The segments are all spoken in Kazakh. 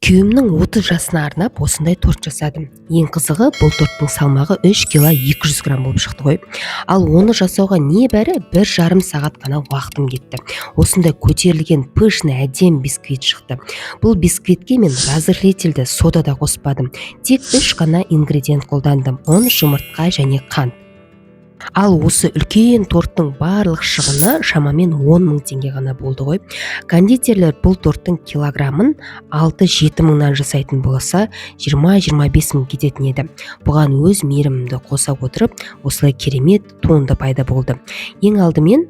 Күйеуімнің 30 жасына арнап осындай торт жасадым. Ең қызығы, бұл торттың салмағы 3 кило 200 грамм болып шықты ғой. Ал оны жасауға небәрі 1,5 сағат қана уақытым кетті. Осындай көтерілген, пышный, әдемі бисквит шықты. Бұл бисквитке мен разрыхлитель ді, сода да қоспадым. Тек үш қана ингредиент қолдандым: ұн, жұмыртқа және қант. Ал осы үлкен торттың барлық шығыны шамамен 10 мың теңге ғана болды ғой. Кондитерлер бұл торттың килограммын 6-7 мыңнан жасайтын болса, 20-25 мың кететін еді. Бұған өз мейірімімді қоса отырып, осылай керемет туынды пайда болды. Ең алдымен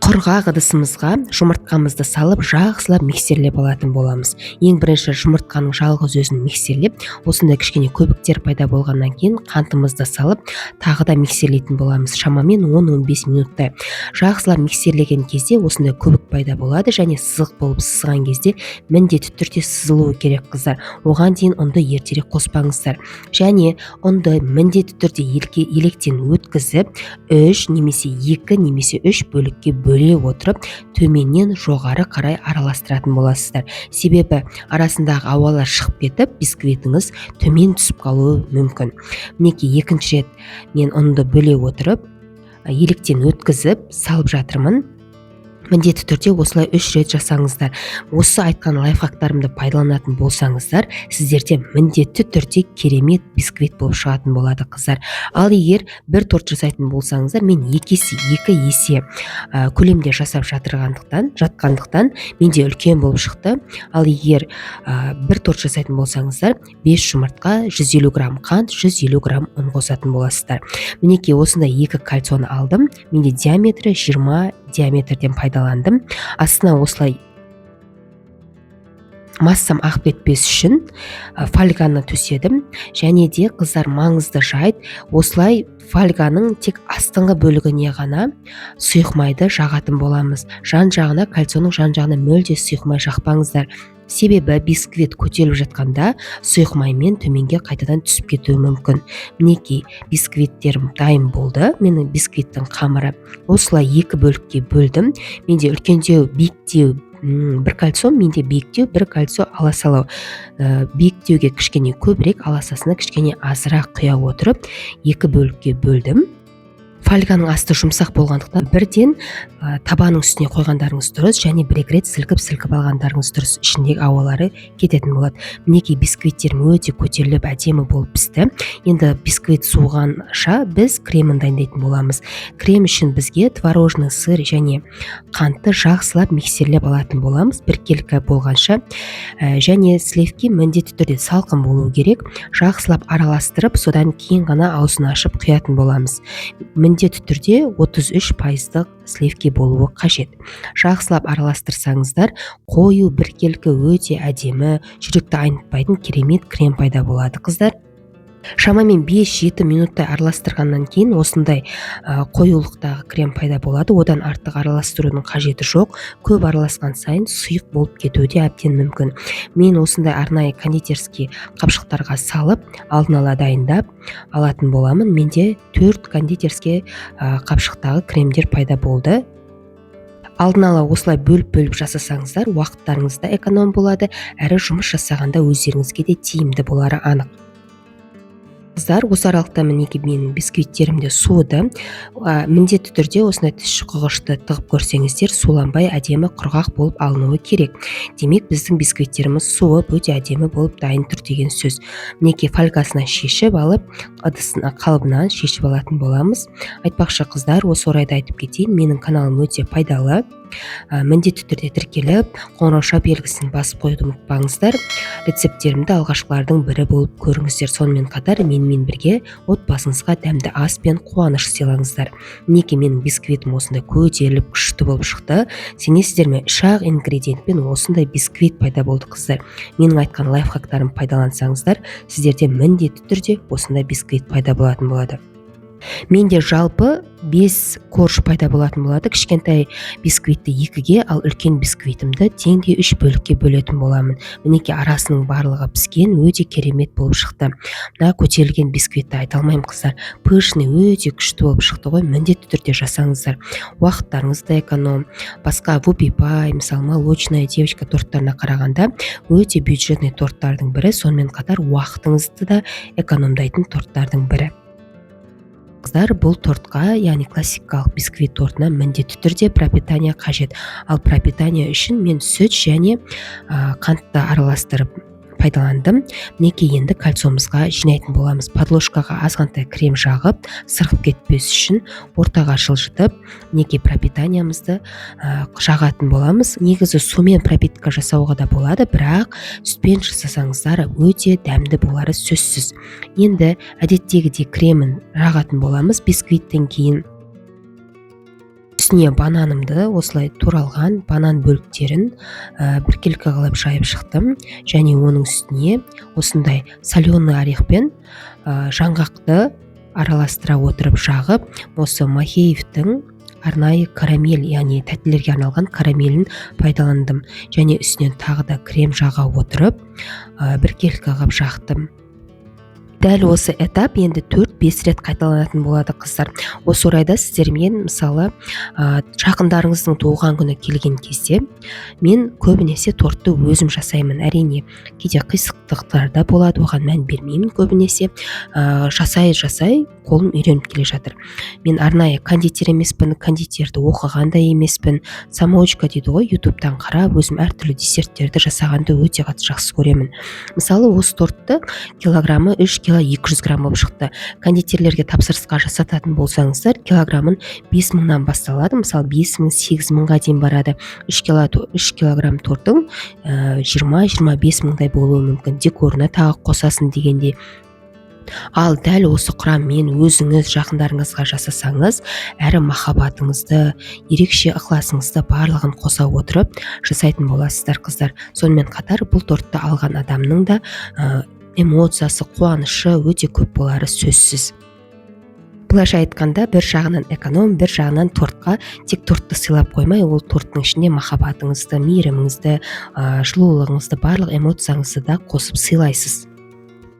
құрғақ ыдысымызға жұмыртқамызды салып, жақсылап миксерлеп алатын боламыз. Ең бірінші жұмыртқаның жалғыз өзін миксерлеп, осындай кішкене көбіктер пайда болғаннан кейін қантымызды салып, тағы да миксерлейтін боламыз шамамен 10-15 минуттай. Жақсылап миксерлеген кезде осындай көбік пайда болады және сызық болып сызған кезде міндетті түрде сызылуы керек, қыздар. Оған дейін ұнды ертерек қоспаңыздар және ұнды міндетті түрде електен өткізіп, үш немесе екі немесе үш бөлікке бөле отырып, төменнен жоғары қарай араластыратын боласыздар. Себебі арасындағы ауалар шығып кетіп, бисквитіңіз төмен түсіп қалуы мүмкін. Мінекей, екінші рет мен ұнды бөле отырып, електен өткізіп салып жатырмын. Міндетті түрде осылай үш рет жасаңыздар. Осы айтқан лайфхактарымды пайдаланатын болсаңыздар, сіздерде міндетті түрде керемет бисквит болып шығатын болады, қыздар. Ал егер бір торт жасайтын болсаңыздар, мен 2 есе көлемде жасап жатқандықтан, менде үлкен болып шықты. Ал егер бір торт жасайтын болсаңыздар, 5 жұмыртқа, 150 грамм қант, 150 грамм ұн қосатын боласыздар. Мінекей, осындай екі кольцоны алдым. Менде диаметрі 20 диаметрден пайдаландым. Астына осылай массам ағып кетпес үшін фольганы төседім. Және де, қыздар, маңызды жайт: осылай фольганың тек астыңғы бөлігіне ғана сұйық майды жағатын боламыз. Жан жағына, кольцоның жан жағына мүлде сұйық май жақпаңыздар. Себебі бисквит көтеріліп жатқанда сұйық маймен төменге қайтадан түсіп кетуі мүмкін. Мінекей, бисквиттерім дайын болды. Менің бисквиттің қамыры осылай екі бөлікке бөлдім. Менде үлкендеу, биіктеу бір кольцо, менде биіктеу бір кольцо, аласалау. Биіктеуге кішкене көбірек, аласасына кішкене азырақ құя отырып, екі бөлікке бөлдім. Фольганың асты жұмсақ болғандықтан, бірден табаның үстіне қойғандарыңыз дұрыс және бір екі рет сілкіп сілкіп алғандарыңыз дұрыс, ішіндегі ауалары кететін болады. Мінекей, бисквиттерім өте көтеріліп, әдемі болып пісті. Енді бисквит суығанша біз кремін дайындайтын боламыз. Крем үшін бізге творожный сыр және қантты жақсылап миксерлеп алатын боламыз біркелкі болғанша. Және сливки міндетті түрде салқын болу керек. Жақсылап араластырып, содан кейін ғана аузын ашып құятын боламыз. Міндетті түрде 33 пайыздық сливки болуы қажет. Жақсылап араластырсаңыздар, қою, біркелкі, өте әдемі, жүректі айнытпайтын керемет крем пайда болады, қыздар. Шамамен 5-7 минуттай араластырғаннан кейін осындай қоюлықтағы крем пайда болады. Одан артық араластырудың қажеті жоқ. Көп араласқан сайын сұйық болып кетуі де әбден мүмкін. Мен осындай арнайы кондитерский қапшықтарға салып, алдын ала дайындап алатын боламын. Менде төрт кондитерский қапшықтағы кремдер пайда болды. Алдын ала осылай бөліп бөліп жасасаңыздар, уақыттарыңыз да эконом болады, әрі жұмыс жасағанда өздеріңізге де тиімді болары анық. Қыздар, осы аралықта, мінекей, менің бисквиттерім де суыды. Міндетті түрде осындай тіс шұқығышты тығып көрсеңіздер, суланбай, әдемі құрғақ болып алынуы керек. Демек, біздің бисквиттеріміз суып, өте әдемі болып дайын тұр деген сөз. Мінекей, фольгасынан шешіп алып, ыдысына, қалыбынан шешіп алатын боламыз. Айтпақшы, қыздар, осы орайда айтып кетейін, менің каналым өте пайдалы. Міндетті түрде тіркеліп, қоңырауша белгісін басып қоюды ұмытпаңыздар. Рецепттерімді алғашқылардың бірі болып көріңіздер. Сонымен қатар менімен бірге отбасыңызға дәмді ас пен қуаныш сыйлаңыздар. Мінекей, менің бисквитім осындай көтеріліп, күшті болып шықты. Сенесіздер ме, үш ақ ингредиентпен осындай бисквит пайда болды. Қыздар, менің айтқан лайфхактарымды пайдалансаңыздар, сіздерде міндетті түрде осындай бисквит пайда болатын болады. Менде жалпы 5 корж пайда болатын болады. Кішкентай бисквитті екіге, ал үлкен бисквитімді теңдей үш бөлікке бөлетін боламын. Мінекей, арасының барлығы піскен, өте керемет болып шықты. Мына көтерілген бисквитті айта алмаймын, қыздар, пышный, өте күшті болып шықты ғой. Міндетті түрде жасаңыздар, уақыттарыңыз да эконом. Басқа вупи пай, мысалы, молочная девочка торттарына қарағанда өте бюджетный торттардың бірі, сонымен қатар уақытыңызды да экономдайтын торттардың бірі. Қыздар, бұл тортқа, яғни классикалық бисквит тортына, міндетті түрде пропитание қажет. Ал пропитание үшін мен сүт және қантты араластырып пайдаландым. Мінекей, енді кольцомызға жинайтын боламыз. Подложкаға азғантай крем жағып, сырғып кетпес үшін ортаға жылжытып, мінекей, пропитаниямызды жағатын боламыз. Негізі сумен пропитка жасауға да болады, бірақ сүтпен жасасаңыздар, өте дәмді болары сөзсіз. Енді әдеттегідей кремін жағатын боламыз бисквиттен кейін. Үстіне бананымды, осылай туралған банан бөліктерін біркелкі қылып жайып шықтым және оның үстіне осындай соленый орехпен жаңғақты араластыра отырып жағып, осы Махеевтің арнайы карамель, яғни тәттілерге арналған карамелін пайдаландым және үстінен тағы да крем жаға отырып, біркелкі қылып жақтым. Дәл осы этап енді 4-5 рет қайталанатын болады, қыздар. Осы орайда сіздермен, мысалы, жақындарыңыздың туылған күні келген кезде мен көбінесе тортты өзім жасаймын. Әрине, кейде қисықтықтар да болады, оған мән бермеймін көбінесе. Жасай жасай қолым үйреніп келе жатыр. Мен арнайы кондитер емеспін, кондитерді оқыған да емеспін, самоучка дейді ғой. Ютубтан қарап, өзім әртүрлі десерттерді жасағанды өте қатты жақсы көремін. Мысалы, осы тортты килограммы 3 кило 200 грамм болып шықты. Кондитерлерге тапсырысқа жасататын болсаңыздар, килограммын 5000-нан басталады, мысалы, 5000, 8000-ға дейін барады. 3 килограмм торттың 20-25 мыңдай болуы мүмкін, декорына тағы қосасың дегендей. Ал дәл осы құраммен өзіңіз жақындарыңызға жасасаңыз, әрі махаббатыңызды, ерекше ықыласыңызды барлығын қоса отырып жасайтын боласыздар, қыздар. Сонымен қатар бұл тортты алған адамның да эмоциясы, қуанышы өте көп болары сөзсіз. Былайша айтқанда, бір жағынан эконом, бір жағынан тортқа тек тортты сыйлап қоймай, ол торттың ішінде махаббатыңызды, мейіріміңізді, жылулығыңызды, барлық эмоцияңызды да қосып сыйлайсыз.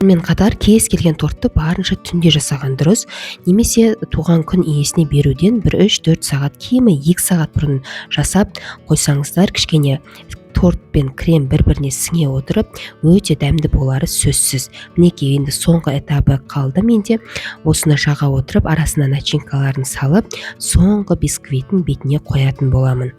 Сонымен қатар кез келген тортты барынша түнде жасаған дұрыс немесе туған күн иесіне беруден бір 3-4 сағат, кемі 2 сағат бұрын жасап қойсаңыздар, кішкене торт пен крем бір біріне сіңе отырып, өте дәмді болары сөзсіз. Мінекей, енді соңғы этабы қалды менде. Осыны жаға отырып, арасына начинкаларын салып, соңғы бисквитін бетіне қоятын боламын.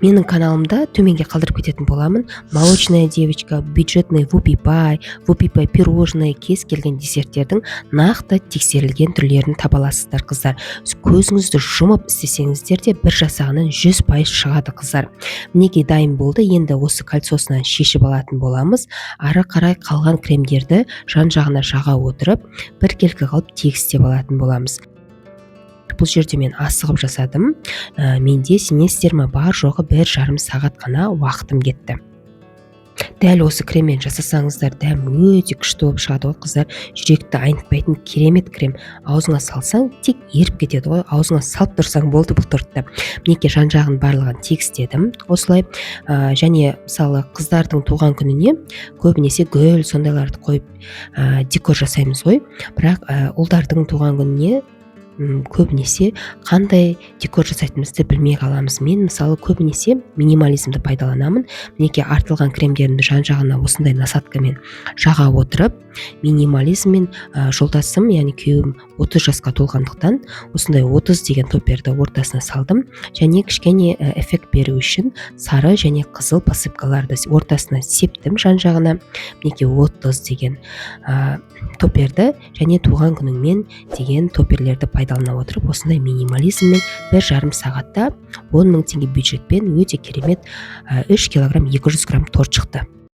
Менің каналымда төменге қалдырып кететін боламын молочная девочка, бюджетный вупи пай, вупи пай пирожное, кез келген десерттердің нақты тексерілген түрлерін таба аласыздар, қыздар. Көзіңізді жұмып істесеңіздер де, бір жасағаннан 100% шығады, қыздар. Мінекей, дайын болды. Енді осы кольцосынан шешіп алатын боламыз. Ары қарай қалған кремдерді жан жағына жаға отырып, біркелкі қылып тегістеп алатын боламыз. Бұл жерде мен асығып жасадым. Менде, сенесіздер ме, бар жоғы 1,5 сағат қана уақытым кетті. Дәл осы креммен жасасаңыздар, дәмі өте күшті болып шығады ғой, қыздар. Жүректі айнытпайтын керемет крем. Аузыңа салсаң, тек еріп кетеді ғой, аузыңа салып тұрсаң болды бұл тортты. Мінекей, жан жағын барлығын тегістедім осылай. Және, мысалы, қыздардың туған күніне көбінесе гүл, сондайларды қойып, декор жасаймыз ғой. Бірақ ұлдардың туған күніне көбінесе қандай декор жасайтынымызды білмей қаламыз. Мен, мысалы, көбінесе минимализмді пайдаланамын. Мінекей, артылған кремдерімді жан жағына осындай насадкамен жаға отырып, минимализммен, жолдасым, яғни күйеуім 30 жасқа толғандықтан, осындай 30 деген топперді ортасына салдым және кішкене эффект беру үшін сары және қызыл посыпкаларды ортасына септім жан жағына. Мінекей, 30 деген топперді және туған күніңмен деген топперлерді пайдалана отырып, осындай минимализммен 1,5 сағатта 10 000 теңге бюджетпен өте керемет 3 килограмм 200 грамм торт шықты.